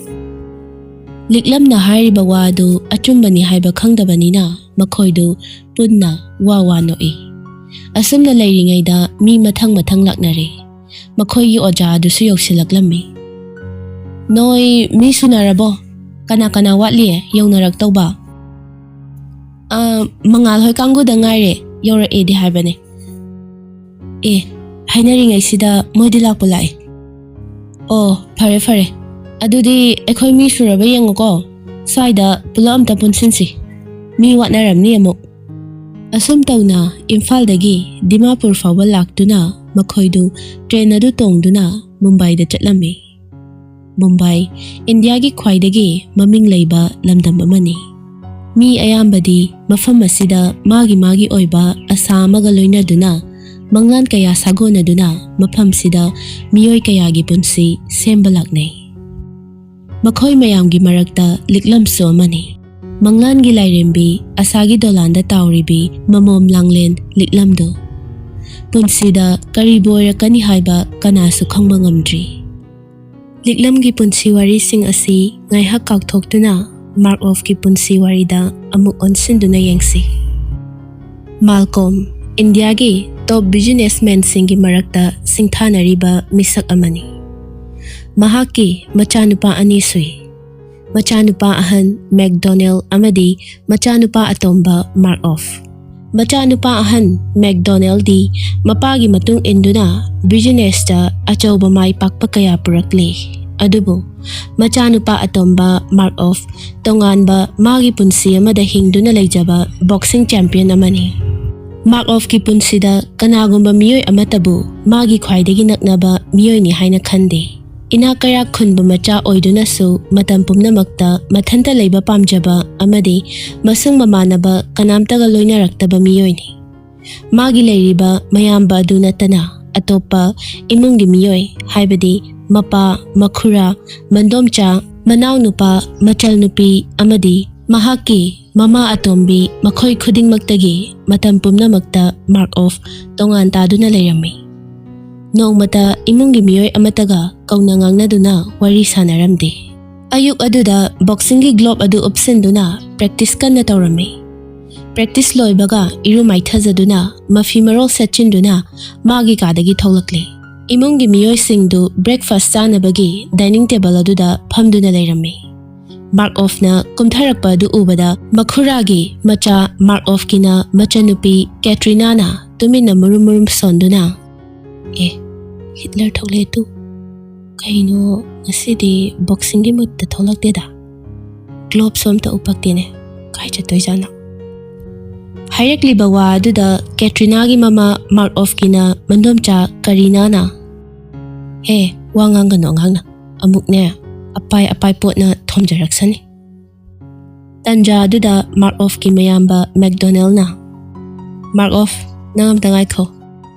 ꯂꯤꯛꯂꯝꯅ ꯍꯥꯏꯔꯤꯕ ꯋꯥ ꯑꯗꯨ ꯑꯆꯨꯝꯕꯅꯤ ꯍꯥꯏꯕ ꯈꯪꯗꯕꯅꯤꯅ ꯃꯈꯣꯏꯗꯨ ꯄꯨꯟꯅ ꯋꯥ ꯋꯥ ꯅꯣꯛꯏ꯫ ꯑꯁꯨꯝꯅ ꯂꯩꯔꯤꯉꯩꯗ ꯃꯤ ꯃꯊꯪ ꯃꯊꯪ ꯂꯥꯛꯅꯔꯦ꯫ ꯃꯈꯣꯏꯒꯤ ꯑꯣꯖꯥ ꯑꯗꯨꯁꯨ ꯌꯧꯁꯤꯜꯂꯛꯂꯝꯃꯤ꯫ "ꯅꯣꯏ ꯃꯤ ꯁꯨꯅꯔꯕꯣ? ꯀꯅꯥ ꯀꯅꯥ ꯋꯥꯠꯂꯤ ꯌꯧꯅꯔꯛꯇꯧꯕ?" "ꯑꯥ, ꯃꯉꯥꯜ ꯍꯣꯏ ꯀꯥꯡꯕꯨꯗ ꯉꯥꯏꯔꯦ, ꯌꯧꯔꯛꯑꯦꯗꯤ ꯍꯥꯏꯕꯅꯦ꯫" "ꯑꯦ, ꯍꯥꯏꯅꯔꯤꯉꯩꯁꯤꯗ ꯃꯣꯏꯗꯤ ꯂꯥꯛꯄ ꯂꯥꯛꯑꯦ꯫ ꯑꯣ, ꯐꯔꯦ ꯐꯔꯦ꯫ ꯑꯗꯨꯗꯤ ꯑꯩꯈꯣꯏ ꯃꯤ ꯁꯨꯔꯕ ꯌꯦꯡꯉꯨꯀꯣ꯫ ꯁ꯭ꯋꯥꯏꯗ ꯄꯨꯂꯞ ꯑꯝꯇ ꯄꯨꯟꯁꯤꯟꯁꯤ꯫ ꯃꯤ ꯋꯥꯠꯅꯔꯝꯅꯤ ꯑꯃꯨꯛ꯫" ꯑꯁꯨꯝ ꯇꯧꯅ ꯏꯝꯐꯥꯜꯗꯒꯤ ꯗꯤꯃꯥꯄꯨꯔ ꯐꯥꯎꯕ ꯂꯥꯛꯇꯨꯅ ꯃꯈꯣꯏꯗꯨ ꯇ꯭ꯔꯦꯟ ꯑꯗꯨ ꯇꯣꯡꯗꯨꯅ ꯃꯨꯝꯕꯥꯏꯗ ꯆꯠꯂꯝꯃꯤ꯫ ꯃꯨꯝꯕꯥꯏ ꯏꯟꯗꯤꯌꯥꯒꯤ ꯈ꯭ꯋꯥꯏꯗꯒꯤ ꯃꯃꯤꯡ ꯂꯩꯕ ꯂꯝꯗꯝ ꯑꯃꯅꯤ꯫ ꯃꯤ ꯑꯌꯥꯝꯕꯗꯤ ꯃꯐꯝ ꯑꯁꯤꯗ ꯃꯥꯒꯤ ꯃꯥꯒꯤ ꯑꯣꯏꯕ ꯑꯁꯥ ꯑꯃꯒ ꯂꯣꯏꯅꯗꯨꯅ ꯃꯪꯂꯥꯟ ꯀꯌꯥ ꯁꯥꯒꯣꯟꯅꯗꯨꯅ ꯃꯐꯝꯁꯤꯗ ꯃꯤꯑꯣꯏ ꯀꯌꯥꯒꯤ ꯄꯨꯟꯁꯤ ꯁꯦꯝꯕ ꯂꯥꯛꯅꯩ꯫ ꯃꯈꯣꯏ ꯃꯌꯥꯝꯒꯤ ꯃꯔꯛꯇ ꯂꯤꯛꯂꯝꯁꯨ ꯑꯃꯅꯤ꯫ ꯃꯪꯂꯥꯟꯒꯤ ꯂꯥꯏꯔꯦꯝꯕꯤ, ꯑꯁꯥꯒꯤ ꯗꯣꯂꯥꯟꯗ ꯇꯥꯎꯔꯤꯕꯤ ꯃꯃꯣꯝ ꯂꯥꯡꯂꯦꯟ ꯂꯤꯛꯂꯝꯗꯨ꯫ ꯄꯨꯟꯁꯤꯗ ꯀꯔꯤꯕꯨ ꯑꯣꯏꯔꯛꯀꯅꯤ ꯍꯥꯏꯕ ꯀꯅꯥꯁꯨ ꯈꯪꯕ ꯉꯝꯗ꯭ꯔꯤ꯫ ꯂꯤꯛꯂꯝꯒꯤ ꯄꯨꯟꯁꯤ ꯋꯥꯔꯤꯁꯤꯡ ꯑꯁꯤ ꯉꯥꯏꯍꯥꯛ ꯀꯥꯎꯊꯣꯛꯇꯨꯅ ꯃꯥꯔꯀꯣꯐꯀꯤ ꯄꯨꯟꯁꯤ ꯋꯥꯔꯤꯗ ꯑꯃꯨꯛ ꯑꯣꯟꯁꯤꯟꯗꯨꯅ ꯌꯦꯡꯁꯤ꯫ ꯃꯥꯜꯀꯣꯝ, ꯏꯟꯗꯤꯌꯥꯒꯤ ꯇꯣꯞ ꯕꯤꯖꯤꯅꯦꯁꯃꯦꯟꯁꯤꯡꯒꯤ ꯃꯔꯛꯇ ꯁꯤꯡꯊꯥꯅꯔꯤꯕ ꯃꯤꯁꯛ ꯑꯃꯅꯤ꯫ ꯃꯍꯥꯛꯀꯤ ꯃꯆꯥꯅꯨꯄꯥ ꯑꯅꯤ ꯁꯨꯏ꯫ ꯃꯆꯥꯅꯨꯄꯥ ꯑꯍꯟ ꯃꯦꯛꯗꯣꯅꯦꯜ ꯑꯃꯗꯤ ꯃꯆꯥꯅꯨꯄꯥ ꯑꯇꯣꯝꯕ ꯃꯥꯔꯀꯣꯐ꯫ ꯃꯆꯥꯅꯨꯄꯥ ꯑꯍꯟ ꯃꯦꯛꯗꯣꯅꯦꯜꯗꯤ ꯃꯄꯥꯒꯤ ꯃꯇꯨꯡ ꯏꯟꯗꯨꯅ ꯕꯤꯖꯤꯅꯦꯁꯇ ꯑꯆꯧꯕ ꯃꯥꯏ ꯄꯥꯛꯄ ꯀꯌꯥ ꯄꯨꯔꯛꯂꯤ꯫ ꯑꯗꯨꯕꯨ ꯃꯆꯥꯅꯨꯄꯥ ꯑꯇꯣꯝꯕ ꯃꯥꯔꯀꯣꯐ ꯇꯣꯉꯥꯟꯕ ꯃꯥꯒꯤ ꯄꯨꯟꯁꯤ ꯑꯃꯗ ꯍꯤꯡꯗꯨꯅ ꯂꯩꯖꯕ ꯕꯣꯛꯁꯤꯡ ꯆꯦꯝꯄꯤꯌꯟ ꯑꯃꯅꯤ꯫ ꯃꯥꯔꯀꯣꯐꯀꯤ ꯄꯨꯟꯁꯤꯗ ꯀꯅꯥꯒꯨꯝꯕ ꯃꯤꯑꯣꯏ ꯑꯃꯠꯇꯕꯨ ꯃꯥꯒꯤ ꯈ꯭ꯋꯥꯏꯗꯒꯤ ꯅꯛꯅꯕ ꯃꯤꯑꯣꯏꯅꯤ ꯍꯥꯏꯅ ꯈꯟꯗꯦ꯫ ꯏꯅꯥꯛ ꯀꯩꯔꯥꯛ ꯈꯨꯟꯕ ꯃꯆꯥ ꯑꯣꯏꯗꯨꯅꯁꯨ ꯃꯇꯝ ꯄꯨꯝꯅꯃꯛꯇ ꯃꯊꯟꯇ ꯂꯩꯕ ꯄꯥꯝꯖꯕ ꯑꯃꯗꯤ ꯃꯁꯨꯡ ꯃꯃꯥꯟꯅꯕ ꯀꯅꯥꯝꯇꯒ ꯂꯣꯏꯅꯔꯛꯇꯕ ꯃꯤꯑꯣꯏꯅꯤ꯫ ꯃꯥꯒꯤ ꯂꯩꯔꯤꯕ ꯃꯌꯥꯝꯕ ꯑꯗꯨ ꯅꯠꯇꯅ ꯑꯇꯣꯞꯄ ꯏꯃꯨꯡꯒꯤ ꯃꯤꯑꯣꯏ, ꯍꯥꯏꯕꯗꯤ ꯃꯄꯥ, ꯃꯈꯨꯔꯥ, ꯃꯟꯗꯣꯝꯆꯥ, ꯃꯅꯥꯎꯅꯨꯄꯥ, ꯃꯆꯜꯅꯨꯄꯤ ꯑꯃꯗꯤ ꯃꯍꯥꯛꯀꯤ ꯃꯃꯥ ꯑꯇꯣꯝꯕꯤ, ꯃꯈꯣꯏ ꯈꯨꯗꯤꯡꯃꯛꯇꯒꯤ ꯃꯇꯝ ꯄꯨꯝꯅꯃꯛꯇ ꯃꯥꯔꯀꯣꯐ ꯇꯣꯉꯥꯟ ꯇꯥꯗꯨꯅ ꯂꯩꯔꯝꯃꯤ꯫ ꯅꯣꯡꯃꯇ ꯏꯃꯨꯡꯒꯤ ꯃꯤꯑꯣꯏ ꯑꯃꯠꯇꯒ ꯀꯧꯅ ꯉꯥꯡꯅꯗꯨꯅ ꯋꯥꯔꯤ ꯁꯥꯟꯅꯔꯝꯗꯦ꯫ ꯑꯌꯨꯛ ꯑꯗꯨꯗ ꯕꯣꯛꯁꯤꯡꯒꯤ ꯒ꯭ꯂꯣꯕ ꯑꯗꯨ ꯎꯞꯁꯤꯟꯗꯨꯅ ꯄ꯭ꯔꯦꯛꯇꯤꯁ ꯀꯟꯅ ꯇꯧꯔꯝꯃꯤ꯫ ꯄ꯭ꯔꯦꯛꯇꯤꯁ ꯂꯣꯏꯕꯒ ꯏꯔꯨ ꯃꯥꯏꯊꯖꯗꯨꯅ ꯃꯐꯤ ꯃꯔꯣꯜ ꯁꯦꯠꯆꯤꯟꯗꯨꯅ ꯃꯥꯒꯤ ꯀꯥꯗꯒꯤ ꯊꯣꯛꯂꯛꯂꯦ꯫ ꯏꯃꯨꯡꯒꯤ ꯃꯤꯑꯣꯏꯁꯤꯡꯗꯨ ꯕ꯭ꯔꯦꯛꯐꯥꯁ ꯆꯥꯅꯕꯒꯤ ꯗꯥꯏꯅꯤꯡ ꯇꯦꯕꯜ ꯑꯗꯨꯗ ꯐꯝꯗꯨꯅ ꯂꯩꯔꯝꯃꯤ꯫ ꯃꯥꯔꯀꯣꯐꯅ ꯀꯨꯝꯊꯔꯛꯄ ꯑꯗꯨ ꯎꯕꯗ ꯃꯈꯨꯔꯥꯒꯤ ꯃꯆꯥ ꯃꯥꯔꯀꯣꯐꯀꯤꯅ ꯃꯆꯟꯅꯨꯄꯤ ꯀꯦꯇ꯭ꯔꯤꯅꯥꯅ ꯇꯨꯃꯤꯟꯅ ꯃꯨꯔꯨꯝ ꯃꯨꯔꯨꯝ ꯁꯣꯟꯗꯨꯅ, "ꯑꯦ, ꯍꯤꯠꯂꯔ ꯊꯣꯛꯂꯛꯑꯦ ꯇꯨ꯫ ꯀꯩꯅꯣ ꯉꯁꯤꯗꯤ ꯕꯣꯛꯁꯤꯡꯒꯤ ꯃꯨꯠꯇ ꯊꯣꯛꯂꯛꯇꯦꯗ? ꯒ꯭ꯂꯣꯞꯁꯨ ꯑꯝꯇ ꯎꯞꯄꯛꯇꯦꯅꯦ꯫ ꯀꯥꯏ ꯆꯠꯇꯣꯏꯖꯥꯠꯅꯣ?" ꯍꯥꯏꯔꯛꯂꯤꯕ ꯋꯥ ꯑꯗꯨꯗ ꯀꯦꯇ꯭ꯔꯤꯅꯥꯒꯤ ꯃꯃꯥ ꯃꯥꯔꯀꯣꯐꯀꯤꯅ ꯃꯟꯗꯣꯝꯆꯥ ꯀꯔꯤꯅꯥꯅ, "ꯍꯦ, ꯋꯥ ꯉꯥꯡꯒꯅꯨ ꯑꯉꯥꯡꯅ꯫ ꯑꯃꯨꯛꯅꯦ, ꯑꯄꯥꯏ ꯑꯄꯥꯏ ꯄꯣꯠꯅ ꯊꯣꯝꯖꯔꯛꯁꯅꯤ"꯫ ꯇꯟꯖꯥ ꯑꯗꯨꯗ ꯃꯥꯔꯀꯣꯐꯀꯤ ꯃꯌꯥꯝꯕ ꯃꯦꯛꯗꯣꯅꯦꯜꯅ, "ꯃꯥꯔꯀꯣꯐ, ꯅꯪ ꯑꯝꯇ ꯉꯥꯏꯈꯣ"꯫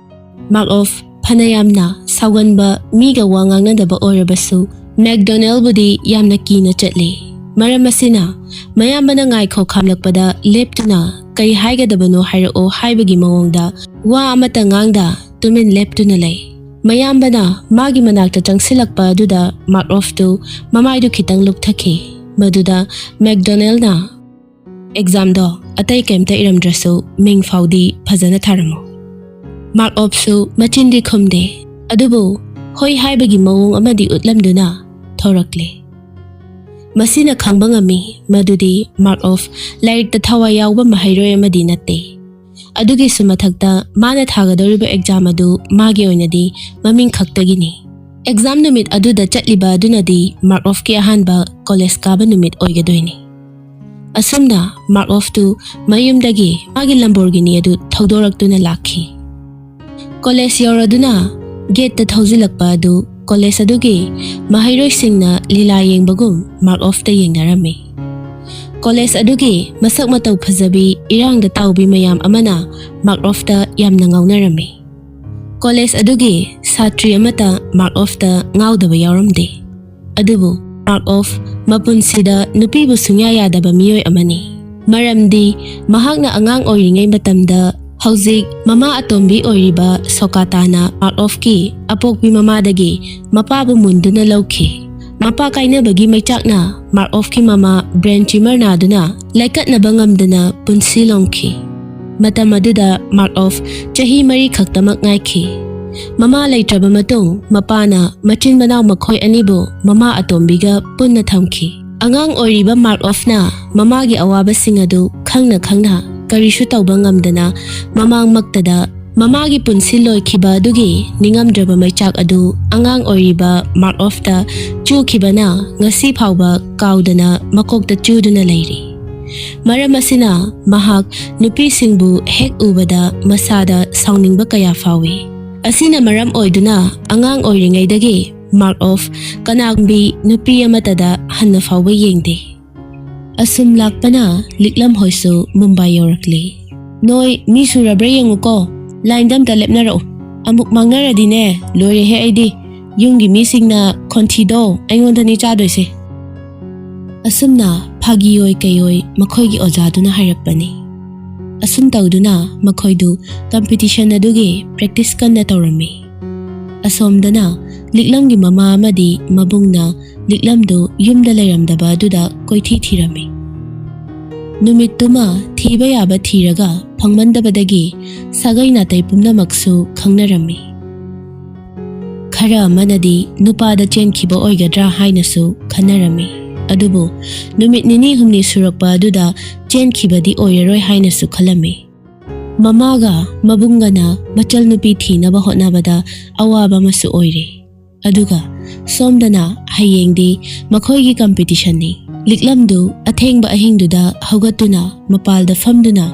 ꯃꯥꯔꯀꯣꯐ ꯐꯅ ꯌꯥꯝꯅ ꯁꯥꯎꯒꯟꯕ, ꯃꯤꯒ ꯋꯥ ꯉꯥꯡꯅꯗꯕ ꯑꯣꯏꯔꯕꯁꯨ ꯃꯦꯛꯗꯣꯅꯦꯜꯕꯨꯗꯤ ꯌꯥꯝꯅ ꯀꯤꯅ ꯆꯠꯂꯤ꯫ ꯃꯔꯝ ꯑꯁꯤꯅ ꯃꯌꯥꯝꯕꯅ ꯉꯥꯏꯈꯣ ꯈꯥꯝꯂꯛꯄꯗ ꯂꯦꯞꯇꯨꯅ "ꯀꯔꯤ ꯍꯥꯏꯒꯗꯕꯅꯣ ꯍꯥꯏꯔꯛꯑꯣ" ꯍꯥꯏꯕꯒꯤ ꯃꯑꯣꯡꯗ ꯋꯥ ꯑꯃꯠꯇ ꯉꯥꯡꯗ ꯇꯨꯃꯤꯟ ꯂꯦꯞꯇꯨꯅ ꯂꯩ꯫ ꯃꯌꯥꯝꯕꯅ ꯃꯥꯒꯤ ꯃꯅꯥꯛꯇ ꯆꯪꯁꯤꯜꯂꯛꯄ ꯑꯗꯨꯗ ꯃꯥꯔꯀꯣꯐꯇꯨ ꯃꯃꯥꯏꯗꯨ ꯈꯤꯇꯪ ꯂꯨꯞꯊꯈꯤ꯫ ꯃꯗꯨꯗ ꯃꯦꯛꯗꯣꯅꯦꯜꯅ, "ꯑꯦꯛꯖꯥꯝꯗꯣ ꯑꯇꯩ ꯀꯩꯝꯇ ꯏꯔꯝꯗ꯭ꯔꯁꯨ ꯃꯤꯡ ꯐꯥꯎꯗꯤ ꯐꯖꯅ ꯊꯥꯔꯝꯃꯨ"꯫ ꯃꯥꯔꯛ ꯑꯣꯐꯁꯨ ꯃꯆꯤꯟꯗꯤ ꯈꯨꯝꯗꯦ, ꯑꯗꯨꯕꯨ ꯍꯣꯏ ꯍꯥꯏꯕꯒꯤ ꯃꯑꯣꯡ ꯑꯃꯗꯤ ꯎꯠꯂꯝꯗꯨꯅ ꯊꯣꯔꯛꯂꯦ꯫ ꯃꯁꯤꯅ ꯈꯪꯕ ꯉꯝꯃꯤ ꯃꯗꯨꯗꯤ ꯃꯥꯔꯛ ꯑꯣꯐ ꯂꯥꯏꯔꯤꯛꯇ ꯊꯋꯥꯏ ꯌꯥꯎꯕ ꯃꯍꯩꯔꯣꯏ ꯑꯃꯗꯤ ꯅꯠꯇꯦ꯫ ꯑꯗꯨꯒꯤꯁꯨ ꯃꯊꯛꯇ ꯃꯥꯅ ꯊꯥꯒꯗꯧꯔꯤꯕ ꯑꯦꯛꯖꯥꯝ ꯑꯗꯨ ꯃꯥꯒꯤ ꯑꯣꯏꯅꯗꯤ ꯃꯃꯤꯡ ꯈꯛꯇꯒꯤꯅꯤ꯫ ꯑꯦꯛꯖꯥꯝ ꯅꯨꯃꯤꯠ ꯑꯗꯨꯗ ꯆꯠꯂꯤꯕ ꯑꯗꯨꯅꯗꯤ ꯃꯥꯔꯛ ꯑꯣꯐꯀꯤ ꯑꯍꯥꯟꯕ ꯀꯣꯂꯦꯖ ꯀꯥꯕ ꯅꯨꯃꯤꯠ ꯑꯣꯏꯒꯗꯣꯏꯅꯤ꯫ ꯑꯁꯨꯝꯅ ꯃꯥꯔꯛ ꯑꯣꯐꯇꯨ ꯃꯌꯨꯝꯗꯒꯤ ꯃꯥꯒꯤ ꯂꯝꯕꯣꯔꯒꯤꯅꯤ ꯑꯗꯨ ꯊꯧꯗꯣꯔꯛꯇꯨꯅ ꯂꯥꯛꯈꯤ꯫ ꯀꯣꯂꯦꯖ ꯌꯧꯔꯗꯨꯅ ꯒꯦꯠꯇ ꯊꯧꯖꯤꯜꯂꯛꯄ ꯑꯗꯨ ꯀꯣꯂꯦꯖ ꯑꯗꯨꯒꯤ ꯃꯍꯩꯔꯣꯏꯁꯤꯡꯅ ꯂꯤꯂꯥ ꯌꯦꯡꯕꯒꯨꯝ ꯃꯥꯔꯛ ꯑꯣꯐꯇ ꯌꯦꯡꯅꯔꯝꯃꯤ꯫ ꯀꯣꯂꯦꯖ ꯑꯗꯨꯒꯤ ꯃꯁꯛ ꯃꯇꯧ ꯐꯖꯕꯤ, ꯏꯔꯥꯡꯗ ꯇꯥꯎꯕꯤ ꯃꯌꯥꯝ ꯑꯃꯅ ꯃꯥꯔꯛ ꯑꯣꯐꯇ ꯌꯥꯝꯅ ꯉꯥꯎꯅꯔꯝꯃꯤ꯫ ꯀꯣꯂꯦꯖ ꯑꯗꯨꯒꯤ ꯁꯥꯇ꯭ꯔꯤ ꯑꯃꯠꯇ ꯃꯥꯔꯛ ꯑꯣꯐꯇ ꯉꯥꯎꯗꯕ ꯌꯥꯎꯔꯝꯗꯦ꯫ ꯑꯗꯨꯕꯨ ꯃꯥꯔꯛ ꯑꯣꯐ ꯃꯄꯨꯟꯁꯤꯗ ꯅꯨꯄꯤꯕꯨ ꯁꯨꯡꯌꯥ ꯌꯥꯗꯕ ꯃꯤꯑꯣꯏ ꯑꯃꯅꯤ꯫ ꯃꯔꯝꯗꯤ ꯃꯍꯥꯛꯅ ꯑꯉꯥꯡ ꯑꯣꯏꯔꯤꯉꯩ ꯃꯇꯝꯗ ꯍꯧꯖꯤꯛ ꯃꯃꯥ ꯑꯇꯣꯝꯕꯤ ꯑꯣꯏꯔꯤꯕ ꯁꯣꯀꯥꯇꯥꯅ ꯃꯥꯔꯛ ꯑꯣꯐꯀꯤ ꯑꯄꯣꯛꯄꯤ ꯃꯃꯥꯗꯒꯤ ꯃꯄꯥꯕꯨ ꯃꯨꯟꯗꯨꯅ ꯂꯧꯈꯤ꯫ ꯃꯄꯥ ꯀꯥꯏꯅꯕꯒꯤ ꯃꯩꯆꯥꯛꯅ ꯃꯥꯔꯛ ꯑꯣꯐꯀꯤ ꯃꯃꯥ ꯕ꯭ꯔꯦꯟ ꯇ꯭ꯌꯨꯃꯔ ꯅꯥꯗꯨꯅ ꯂꯩꯀꯠꯅꯕ ꯉꯝꯗꯅ ꯄꯨꯟꯁꯤ ꯂꯣꯝꯈꯤ꯫ ꯃꯇꯝ ꯑꯗꯨꯗ ꯃꯥꯔꯛ ꯑꯣꯐ ꯆꯍꯤ ꯃꯔꯤ ꯈꯛꯇꯃꯛ ꯉꯥꯏꯈꯤ꯫ ꯃꯃꯥ ꯂꯩꯇ꯭ꯔꯕ ꯃꯇꯨꯡ ꯃꯄꯥꯅ ꯃꯆꯤꯟ ꯃꯅꯥꯎ ꯃꯈꯣꯏ ꯑꯅꯤꯕꯨ ꯃꯃꯥ ꯑꯇꯣꯝꯕꯤꯒ ꯄꯨꯟꯅ ꯊꯝꯈꯤ꯫ ꯑꯉꯥꯡ ꯑꯣꯏꯔꯤꯕ ꯃꯥꯔꯛ ꯑꯣꯐꯅ ꯃꯃꯥꯒꯤ ꯑꯋꯥꯕꯁꯤꯡ ꯑꯗꯨ ꯈꯪꯅ ꯈꯪꯅ ꯀꯔꯤꯁꯨ ꯇꯧꯕ ꯉꯝꯗꯅ ꯃꯃꯥꯡꯃꯛꯇꯗ ꯃꯃꯥꯒꯤ ꯄꯨꯟꯁꯤ ꯂꯣꯏꯈꯤꯕ ꯑꯗꯨꯒꯤ ꯅꯤꯡꯉꯝꯗ꯭ꯔꯕ ꯃꯩꯆꯥꯛ ꯑꯗꯨ ꯑꯉꯥꯡ ꯑꯣꯏꯔꯤꯕ ꯃꯥꯔꯛ ꯑꯣꯐꯇ ꯆꯨꯈꯤꯕꯅ ꯉꯁꯤ ꯐꯥꯎꯕ ꯀꯥꯎꯗꯅ ꯃꯀꯣꯛꯇ ꯆꯨꯗꯨꯅ ꯂꯩꯔꯤ꯫ ꯃꯔꯝ ꯑꯁꯤꯅ ꯃꯍꯥꯛ ꯅꯨꯄꯤꯁꯤꯡꯕꯨ ꯍꯦꯛ ꯎꯕꯗ ꯃꯁꯥꯗ ꯁꯥꯎꯅꯤꯡꯕ ꯀꯌꯥ ꯐꯥꯎꯏ꯫ ꯑꯁꯤꯅ ꯃꯔꯝ ꯑꯣꯏꯗꯨꯅ ꯑꯉꯥꯡ ꯑꯣꯏꯔꯤꯉꯩꯗꯒꯤ ꯃꯥꯔꯛ ꯑꯣꯐ ꯀꯅꯥꯒꯨꯝꯕꯤ ꯅꯨꯄꯤ ꯑꯃꯠꯇꯗ ꯍꯟꯅ ꯐꯥꯎꯕ ꯌꯦꯡꯗꯦ꯫ ꯑꯁꯨꯝ ꯂꯥꯛꯄꯅ ꯂꯤꯛꯂꯝ ꯍꯣꯏꯁꯨ ꯃꯨꯝꯕꯥꯏ ꯌꯧꯔꯛꯂꯦ꯫ "ꯅꯣꯏ ꯃꯤ ꯁꯨꯔꯕ꯭ꯔꯥ ꯌꯦꯡꯉꯨꯀꯣ, ꯂꯥꯏꯟꯗ ꯑꯝꯇ ꯂꯦꯞꯅꯔꯛꯎ꯫ ꯑꯃꯨꯛ ꯃꯥꯡꯅꯔꯗꯤꯅꯦ, ꯂꯣꯏꯔꯦꯍꯦ ꯑꯩꯗꯤ꯫ ꯌꯨꯝꯒꯤ ꯃꯤꯁꯤꯡꯅ ꯈꯣꯟꯊꯤꯗꯣ ꯑꯩꯉꯣꯟꯗꯅꯤ ꯆꯥꯗꯣꯏꯁꯦ"꯫ ꯑꯁꯨꯝꯅ ꯐꯥꯒꯤ ꯑꯣꯏ ꯀꯩ ꯑꯣꯏ ꯃꯈꯣꯏꯒꯤ ꯑꯣꯖꯥꯗꯨꯅ ꯍꯥꯏꯔꯛꯄꯅꯤ꯫ ꯑꯁꯨꯝ ꯇꯧꯗꯨꯅ ꯃꯈꯣꯏꯗꯨ ꯀꯝꯄꯤꯇꯤꯁꯟ ꯑꯗꯨꯒꯤ ꯄ꯭ꯔꯦꯛꯇꯤꯁ ꯀꯟꯅ ꯇꯧꯔꯝꯃꯤ꯫ ꯑꯁꯣꯝꯗꯅ ꯂꯤꯛꯂꯝꯒꯤ ꯃꯃꯥ ꯑꯃꯗꯤ ꯃꯕꯨꯡꯅ ꯂꯤꯛꯂꯝꯗꯨ ꯌꯨꯝꯗ ꯂꯩꯔꯝꯗꯕ ꯑꯗꯨꯗ ꯀꯣꯏꯊꯤ ꯊꯤꯔꯝꯃꯤ꯫ ꯅꯨꯃꯤꯠꯇꯨꯃ ꯊꯤꯕ ꯌꯥꯕ ꯊꯤꯔꯒ ꯐꯪꯃꯟꯗꯕꯗꯒꯤ ꯁꯥꯒꯩ ꯅꯥꯇꯩ ꯄꯨꯝꯅꯃꯛꯁꯨ ꯈꯪꯅꯔꯝꯃꯤ꯫ ꯈꯔ ꯑꯃꯅꯗꯤ ꯅꯨꯄꯥꯗ ꯆꯦꯟꯈꯤꯕ ꯑꯣꯏꯒꯗ꯭ꯔꯥ ꯍꯥꯏꯅꯁꯨ ꯈꯟꯅꯔꯝꯃꯤ꯫ ꯑꯗꯨꯕꯨ ꯅꯨꯃꯤꯠ ꯅꯤꯅꯤ ꯍꯨꯝꯅꯤ ꯁꯨꯔꯛꯄ ꯑꯗꯨꯗ ꯆꯦꯟꯈꯤꯕꯗꯤ ꯑꯣꯏꯔꯔꯣꯏ ꯍꯥꯏꯅꯁꯨ ꯈꯜꯂꯝꯃꯤ꯫ ꯃꯃꯥꯒ ꯃꯕꯨꯡꯒꯅ ꯃꯆꯜꯅꯨꯄꯤ ꯊꯤꯅꯕ ꯍꯣꯠꯅꯕꯗ ꯑꯋꯥꯕ ꯑꯃꯁꯨ ꯑꯣꯏꯔꯦ꯫ ꯑꯗꯨꯒ ꯁꯣꯝꯗꯅ ꯍꯌꯦꯡꯗꯤ ꯃꯈꯣꯏꯒꯤ ꯀꯝꯄꯤꯇꯤꯁꯟꯅꯤ꯫ ꯂꯤꯛꯂꯝꯗꯨ ꯑꯊꯦꯡꯕ ꯑꯍꯤꯡꯗꯨꯗ ꯍꯧꯒꯠꯇꯨꯅ ꯃꯄꯥꯜꯗ ꯐꯝꯗꯨꯅ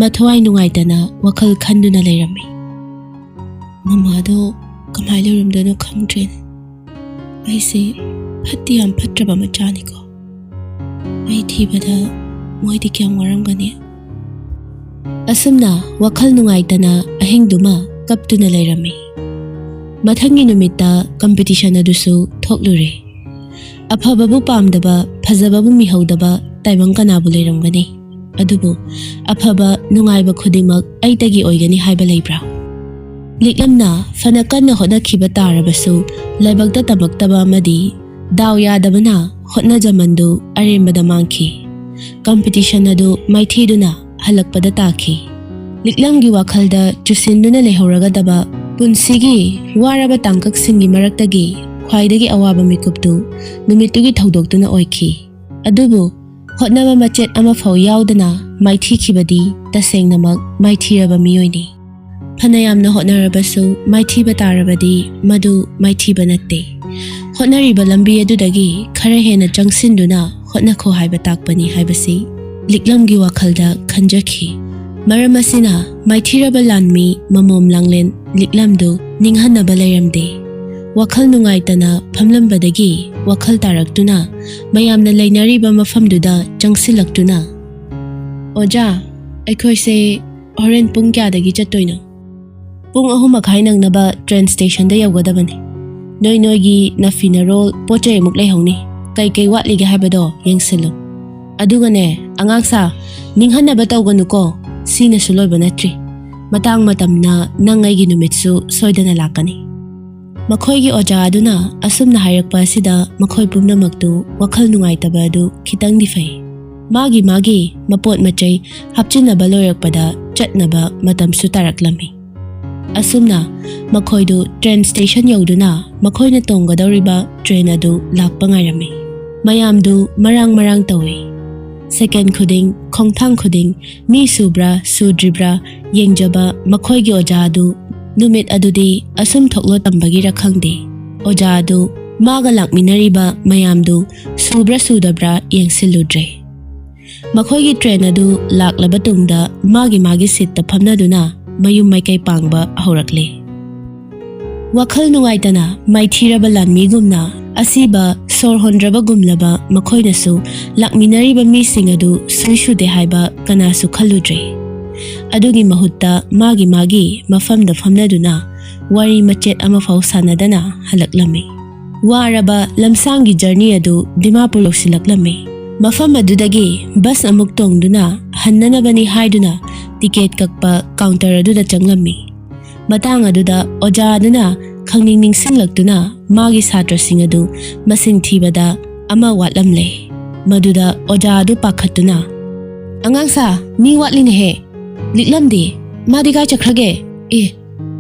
ꯃꯊ꯭ꯋꯥꯏ ꯅꯨꯡꯉꯥꯏꯇꯅ ꯋꯥꯈꯜ ꯈꯟꯗꯨꯅ ꯂꯩꯔꯝꯃꯤ꯫ "ꯃꯃꯥꯗꯣ ꯀꯃꯥꯏꯅ ꯂꯩꯔꯝꯗꯣꯏꯅꯣ ꯈꯪꯗ꯭ꯔꯦꯅꯦ꯫ ꯑꯩꯁꯦ ꯐꯠꯇꯤ ꯌꯥꯝ ꯐꯠꯇ꯭ꯔꯕ ꯃꯆꯥꯅꯤꯀꯣ꯫ ꯑꯩ ꯊꯤꯕꯗ ꯃꯣꯏꯗꯤ ꯀꯌꯥꯝ ꯋꯥꯔꯝꯒꯅꯤ?" ꯑꯁꯨꯝꯅ ꯋꯥꯈꯜ ꯅꯨꯡꯉꯥꯏꯇꯅ ꯑꯍꯤꯡꯗꯨꯃ ꯀꯞꯇꯨꯅ ꯂꯩꯔꯝꯃꯤ꯫ ꯃꯊꯪꯒꯤ ꯅꯨꯃꯤꯠꯇ ꯀꯝꯄꯤꯇꯤꯁꯟ ꯑꯗꯨꯁꯨ ꯊꯣꯛꯂꯨꯔꯦ꯫ ꯑꯐꯕꯕꯨ ꯄꯥꯝꯗꯕ, ꯐꯖꯕꯕꯨ ꯃꯤꯍꯧꯗꯕ ꯇꯥꯏꯕꯪ ꯀꯅꯥꯕꯨ ꯂꯩꯔꯝꯒꯅꯤ? ꯑꯗꯨꯕꯨ ꯑꯐꯕ ꯅꯨꯡꯉꯥꯏꯕ ꯈꯨꯗꯤꯡꯃꯛ ꯑꯩꯇꯒꯤ ꯑꯣꯏꯒꯅꯤ ꯍꯥꯏꯕ ꯂꯩꯕ꯭ꯔꯥ? ꯂꯤꯛꯂꯝꯅ ꯐꯅ ꯀꯟꯅ ꯍꯣꯠꯅꯈꯤꯕ ꯇꯥꯔꯕꯁꯨ, ꯂꯥꯏꯕꯛꯇ ꯇꯝꯃꯛꯇꯕ ꯑꯃꯗꯤ ꯗꯥꯎ ꯌꯥꯗꯕꯅ ꯍꯣꯠꯅꯖꯃꯟꯗꯨ ꯑꯔꯦꯝꯕꯗ ꯃꯥꯡꯈꯤ꯫ ꯀꯝꯄꯤꯇꯤꯁꯟ ꯑꯗꯨ ꯃꯥꯏꯊꯤꯗꯨꯅ ꯍꯜꯂꯛꯄꯗ ꯇꯥꯈꯤ꯫ ꯂꯤꯛꯂꯝꯒꯤ ꯋꯥꯈꯜꯗ ꯆꯨꯁꯤꯟꯗꯨꯅ ꯂꯩꯍꯧꯔꯒꯗꯕ ꯄꯨꯟꯁꯤꯒꯤ ꯋꯥꯔꯕ ꯇꯥꯡꯀꯛꯁꯤꯡꯒꯤ ꯃꯔꯛꯇꯒꯤ ꯈ꯭ꯋꯥꯏꯗꯒꯤ ꯑꯋꯥꯕ ꯃꯤꯀꯨꯞꯇꯨ ꯅꯨꯃꯤꯠꯇꯨꯒꯤ ꯊꯧꯗꯣꯛꯇꯨꯅ ꯑꯣꯏꯈꯤ꯫ ꯑꯗꯨꯕꯨ ꯍꯣꯠꯅꯕ ꯃꯆꯦꯠ ꯑꯃꯐꯥꯎ ꯌꯥꯎꯗꯅ ꯃꯥꯏꯊꯤꯈꯤꯕꯗꯤ ꯇꯁꯦꯡꯅꯃꯛ ꯃꯥꯏꯊꯤꯔꯕ ꯃꯤꯑꯣꯏꯅꯤ꯫ ꯐꯅ ꯌꯥꯝꯅ ꯍꯣꯠꯅꯔꯕꯁꯨ ꯃꯥꯏꯊꯤꯕ ꯇꯥꯔꯕꯗꯤ ꯃꯗꯨ ꯃꯥꯏꯊꯤꯕ ꯅꯠꯇꯦ꯫ ꯍꯣꯠꯅꯔꯤꯕ ꯂꯝꯕꯤ ꯑꯗꯨꯗꯒꯤ ꯈꯔ ꯍꯦꯟꯅ ꯆꯪꯁꯤꯟꯗꯨꯅ ꯍꯣꯠꯅꯈꯣ ꯍꯥꯏꯕ ꯇꯥꯛꯄꯅꯤ ꯍꯥꯏꯕꯁꯤ ꯂꯤꯛꯂꯝꯒꯤ ꯋꯥꯈꯜꯗ ꯈꯟꯖꯈꯤ꯫ ꯃꯔꯝ ꯑꯁꯤꯅ ꯃꯥꯏꯊꯤꯔꯕ ꯂꯥꯟꯃꯤ ꯃꯃꯣꯝ ꯂꯥꯡꯂꯦꯟ ꯂꯤꯛꯂꯝꯗꯨ ꯅꯤꯡꯍꯟꯅꯕ ꯂꯩꯔꯝꯗꯦ꯫ ꯋꯥꯈꯜ ꯅꯨꯡꯉꯥꯏꯇꯅ ꯐꯝꯂꯝꯕꯗꯒꯤ ꯋꯥꯈꯜ ꯇꯥꯔꯛꯇꯨꯅ ꯃꯌꯥꯝꯅ ꯂꯩꯅꯔꯤꯕ ꯃꯐꯝꯗꯨꯗ ꯆꯪꯁꯤꯜꯂꯛꯇꯨꯅ, "ꯑꯣꯖꯥ, ꯑꯩꯈꯣꯏꯁꯦ ꯍꯣꯔꯦꯟ ꯄꯨꯡ ꯀꯌꯥꯗꯒꯤ ꯆꯠꯇꯣꯏꯅꯣ?" "ꯄꯨꯡ ꯑꯍꯨꯝ ꯃꯈꯥꯏ ꯅꯪꯅꯕ ꯇ꯭ꯔꯦꯟ ꯁ꯭ꯇꯦꯁꯟꯗ ꯌꯧꯒꯗꯕꯅꯤ꯫ ꯅꯣꯏ ꯅꯣꯏꯒꯤ ꯅꯐꯤ ꯅꯔꯣꯜ ꯄꯣꯠ ꯆꯩ ꯑꯃꯨꯛ ꯂꯩꯍꯧꯅꯤ꯫ ꯀꯩ ꯀꯩ ꯋꯥꯠꯂꯤꯒꯦ ꯍꯥꯏꯕꯗꯣ ꯌꯦꯡꯁꯤꯜꯂꯨ꯫ ꯑꯗꯨꯒꯅꯦ, ꯑꯉꯥꯡꯁꯥ, ꯅꯤꯡꯍꯟꯅꯕ ꯇꯧꯒꯅꯨꯀꯣ꯫ ꯁꯤꯅꯁꯨ ꯂꯣꯏꯕ ꯅꯠꯇ꯭ꯔꯤ꯫ ꯃꯇꯥꯡ ꯃꯇꯝꯅ ꯅꯪ ꯑꯩꯒꯤ ꯅꯨꯃꯤꯠꯁꯨ ꯁꯣꯏꯗꯅ ꯂꯥꯛꯀꯅꯤ꯫" ꯃꯈꯣꯏꯒꯤ ꯑꯣꯖꯥ ꯑꯗꯨꯅ ꯑꯁꯨꯝꯅ ꯍꯥꯏꯔꯛꯄ ꯑꯁꯤꯗ ꯃꯈꯣꯏ ꯄꯨꯝꯅꯃꯛꯇꯨ ꯋꯥꯈꯜ ꯅꯨꯡꯉꯥꯏꯇꯕ ꯑꯗꯨ ꯈꯤꯇꯪꯗꯤ ꯐꯩ꯫ ꯃꯥꯒꯤ ꯃꯥꯒꯤ ꯃꯄꯣꯠ ꯃꯆꯩ ꯍꯥꯞꯆꯤꯟꯅꯕ ꯂꯣꯏꯔꯛꯄꯗ ꯆꯠꯅꯕ ꯃꯇꯝꯁꯨ ꯇꯥꯔꯛꯂꯝꯃꯤ꯫ ꯑꯁꯨꯝꯅ ꯃꯈꯣꯏꯗꯨ ꯇ꯭ꯔꯦꯟ ꯁ꯭ꯇꯦꯁꯟ ꯌꯧꯗꯨꯅ ꯃꯈꯣꯏꯅ ꯇꯣꯡꯒꯗꯧꯔꯤꯕ ꯇ꯭ꯔꯦꯟ ꯑꯗꯨ ꯂꯥꯛꯄ ꯉꯥꯏꯔꯝꯃꯤ꯫ ꯃꯌꯥꯝꯗꯨ ꯃꯔꯥꯡ ꯃꯔꯥꯡ ꯇꯧꯏ꯫ ꯁꯦꯀꯦꯟ ꯈꯨꯗꯤꯡ, ꯈꯣꯡꯊꯥꯡ ꯈꯨꯗꯤꯡ ꯃꯤ ꯁꯨꯕ꯭ꯔꯥ ꯁꯨꯗ꯭ꯔꯤꯕ꯭ꯔꯥ ꯌꯦꯡꯖꯕ ꯃꯈꯣꯏꯒꯤ ꯑꯣꯖꯥ ꯑꯗꯨ ꯅꯨꯃꯤꯠ ꯑꯗꯨꯗꯤ ꯑꯁꯨꯝ ꯊꯣꯛꯂꯣ ꯇꯝꯕꯒꯤꯔ ꯈꯪꯗꯦ, ꯑꯣꯖꯥ ꯑꯗꯨ ꯃꯥꯒ ꯂꯥꯛꯃꯤꯟꯅꯔꯤꯕ ꯃꯌꯥꯝꯗꯨ ꯁꯨꯕ꯭ꯔꯥ ꯁꯨꯗꯕ꯭ꯔꯥ ꯌꯦꯡꯁꯤꯜꯂꯨꯗ꯭ꯔꯦ꯫ ꯃꯈꯣꯏꯒꯤ ꯇ꯭ꯔꯦꯟ ꯑꯗꯨ ꯂꯥꯛꯂꯕ ꯇꯨꯡꯗ ꯃꯥꯒꯤ ꯃꯥꯒꯤ ꯁꯤꯠꯇ ꯐꯝꯅꯗꯨꯅ ꯃꯌꯨꯝ ꯃꯥꯏꯀꯩ ꯄꯥꯡꯕ ꯍꯧꯔꯛꯂꯦ꯫ ꯋꯥꯈꯜ ꯅꯨꯡꯉꯥꯏꯇꯅ ꯃꯥꯏꯊꯤꯔꯕ ꯂꯥꯟꯃꯤꯒꯨꯝꯅ ꯑꯁꯤꯕ ꯁꯣꯔ ꯍꯣꯟꯗ꯭ꯔꯕꯒꯨꯝꯂꯕ ꯃꯈꯣꯏꯅꯁꯨ ꯂꯥꯛꯃꯤꯟꯅꯔꯤꯕ ꯃꯤꯁꯤꯡ ꯑꯗꯨ ꯁꯨꯏꯁꯨꯗꯦ ꯍꯥꯏꯕ ꯀꯅꯥꯁꯨ ꯈꯜꯂꯨꯗ꯭ꯔꯦ꯫ ꯑꯗꯨꯒꯤ ꯃꯍꯨꯠꯇ ꯃꯥꯒꯤ ꯃꯥꯒꯤ ꯃꯐꯝꯗ ꯐꯝꯅꯗꯨꯅ ꯋꯥꯔꯤ ꯃꯆꯦꯠ ꯑꯃꯐꯥꯎ ꯁꯥꯟꯅꯗꯅ ꯍꯜꯂꯛꯂꯝꯃꯤ꯫ ꯋꯥꯔꯕ ꯂꯝꯁꯥꯡꯒꯤ ꯖꯔꯅꯤ ꯑꯗꯨ ꯗꯤꯃꯥꯄꯨꯔ ꯌꯧꯁꯤꯜꯂꯛꯂꯝꯃꯤ꯫ ꯃꯐꯝ ꯑꯗꯨꯗꯒꯤ ꯕꯁ ꯑꯃꯨꯛ ꯇꯣꯡꯗꯨꯅ ꯍꯟꯅꯅꯕꯅꯤ ꯍꯥꯏꯗꯨꯅ ꯇꯤꯀꯦꯠ ꯀꯛꯄ ꯀꯥꯎꯟꯇꯔ ꯑꯗꯨꯗ ꯆꯪꯂꯝꯃꯤ꯫ ꯃꯇꯥꯡ ꯑꯗꯨꯗ ꯑꯣꯖꯥ ꯑꯗꯨꯅ ꯈꯪꯅꯤꯡ ꯅꯤꯡꯁꯤꯡꯂꯛꯇꯨꯅ ꯃꯥꯒꯤ ꯁꯥꯇ꯭ꯔꯁꯤꯡ ꯑꯗꯨ ꯃꯁꯤꯡ ꯊꯤꯕꯗ ꯑꯃ ꯋꯥꯠꯂꯝꯂꯦ꯫ ꯃꯗꯨꯗ ꯑꯣꯖꯥ ꯑꯗꯨ ꯄꯥꯈꯠꯇꯨꯅ, "ꯑꯉꯥꯡꯁꯥ, ꯃꯤ ꯋꯥꯠꯂꯤꯅꯦꯍꯦ꯫ ꯂꯤꯛꯂꯝꯗꯤ? ꯃꯥꯗꯤ ꯀꯥꯏ ꯆꯠꯈ꯭ꯔꯒꯦ? ꯑꯦ,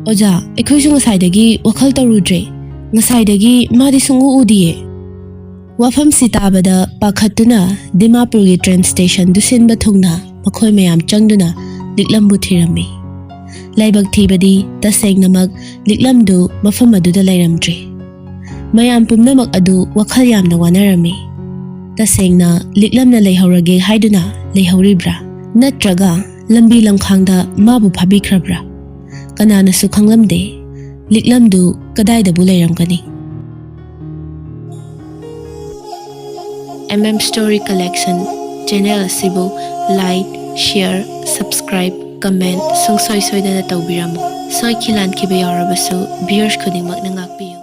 ꯑꯣꯖꯥ, ꯑꯩꯈꯣꯏꯁꯨ ꯉꯁꯥꯏꯗꯒꯤ ꯋꯥꯈꯜ ꯇꯧꯔꯨꯗ꯭ꯔꯦ꯫ ꯉꯁꯥꯏꯗꯒꯤ ꯃꯥꯗꯤ ꯁꯨꯡꯎ ꯎꯗꯤꯌꯦ꯫" ꯋꯥꯐꯝꯁꯤ ꯇꯥꯕꯗ ꯄꯥꯈꯠꯇꯨꯅ ꯗꯤꯃꯥꯄꯨꯔꯒꯤ ꯇ꯭ꯔꯦꯟ ꯁ꯭ꯇꯦꯁꯟꯗꯨ ꯁꯤꯟꯕ ꯊꯨꯡꯅ ꯃꯈꯣꯏ ꯃꯌꯥꯝ ꯆꯪꯗꯨꯅ ꯂꯤꯛꯂꯝꯕꯨ ꯊꯤꯔꯝꯃꯤ꯫ ꯂꯥꯏꯕꯛ ꯊꯤꯕꯗꯤ ꯇꯁꯦꯡꯅꯃꯛ ꯂꯤꯛꯂꯝꯗꯨ ꯃꯐꯝ ꯑꯗꯨꯗ ꯂꯩꯔꯝꯗ꯭ꯔꯦ꯫ ꯃꯌꯥꯝ ꯄꯨꯝꯅꯃꯛ ꯑꯗꯨ ꯋꯥꯈꯜ ꯌꯥꯝꯅ ꯋꯥꯅꯔꯝꯃꯤ꯫ ꯇꯁꯦꯡꯅ ꯂꯤꯛꯂꯝꯅ ꯂꯩꯍꯧꯔꯒꯦ ꯍꯥꯏꯗꯨꯅ ꯂꯩꯍꯧꯔꯤꯕ꯭ꯔꯥ? ꯅꯠꯇ꯭ꯔꯒ ꯂꯝꯕꯤ ꯂꯝꯈꯥꯡꯗ ꯃꯥꯕꯨ ꯐꯥꯕꯤꯈ꯭ꯔꯕ꯭ꯔꯥ? ꯀꯅꯥꯅꯁꯨ ꯈꯪꯂꯝꯗꯦ꯫ ꯂꯤꯛꯂꯝꯗꯨ ꯀꯗꯥꯏꯗꯕꯨ ꯂꯩꯔꯝꯒꯅꯤ? M M Story Collection channel ꯑꯁꯤꯕꯨ like, share, subscribe, comment ꯁꯨꯡꯁꯣꯏ ꯁꯣꯏꯗꯅ ꯇꯧꯕꯤꯔꯝꯃꯨ꯫ ꯁꯣꯏꯈꯤ ꯂꯥꯟꯈꯤꯕ ꯌꯥꯎꯔꯕꯁꯨ viewers ꯈꯨꯗꯤꯡꯃꯛꯅ ꯉꯥꯛꯄꯤꯌꯨ꯫